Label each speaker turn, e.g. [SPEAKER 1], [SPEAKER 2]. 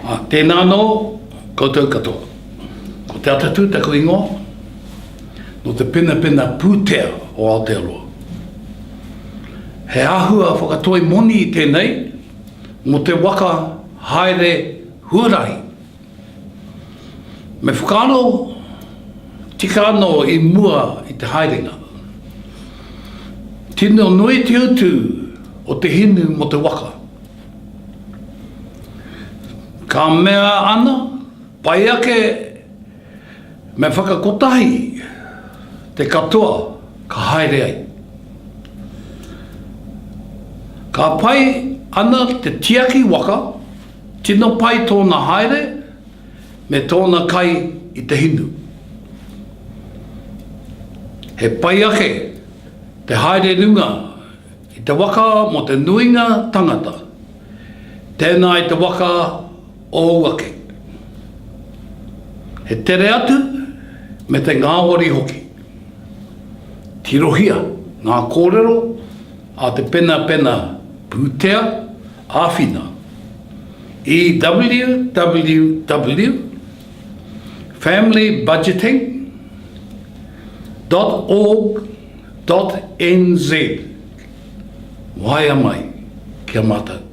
[SPEAKER 1] Tēnā anō koutou katoa. Ko Te Atatū taku ingoa, nō te penapena pūtea o Aotearoa. He āhua whakatoi moni tēnei mō te waka haere huarahi. Me whakaaro tika anō i mua i te haerenga. Tino nui te utu o te hinu mō te waka. Ka mea ana, pai ake me whakakotahi te katoa ka haere ai. Ka pai ana te tiaki waka, tino pai tōna haere me tōna kai i te hinu. He pai ake te haere runga I te waka mō te nuinga tangata, tēnā i te waka ōu ake. He tere atu me te ngāwari hoki. Tirohia ngā kōrero a te penapena pūtea āwhina i www family budgeting dot org. Dot NZ. Waea mai ki a mātou.